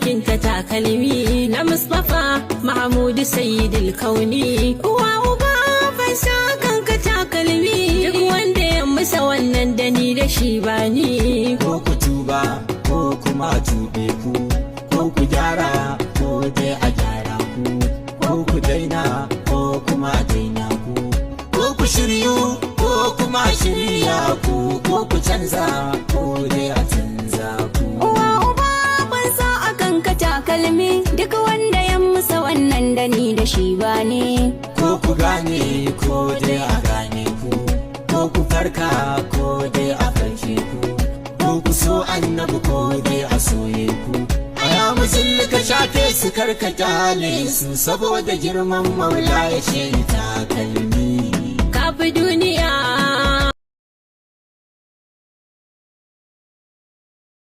alkinta takalmi na Mustapha Mahmudu Sayyidul Kauni. Uwa uba, fansa kanka takalmi. Duk wanda ya musa wannan, da ni da shi ba ni. Ko ku tuba ko kuma a tube ku, ko ku gyara ko dai a gyara ku, ko ku daina ko kuma a daina ku, ko ku shiryu ko kuma a shirya ku, ko ku canza ko dai a canza ku. Uwa uba, fansa a kanka takalmi. Duk wanda ya musa wannan, da ni da shi ba ni. Ko ku gane ko dai a gane ku, ko ku farka ko dai a farke ku, ko ku so Annabi ko dai a soye ku. Aya musulli, ka shafe su, karka kyale su, saboda girman Maula ya ce takalmi. Kafi duniya.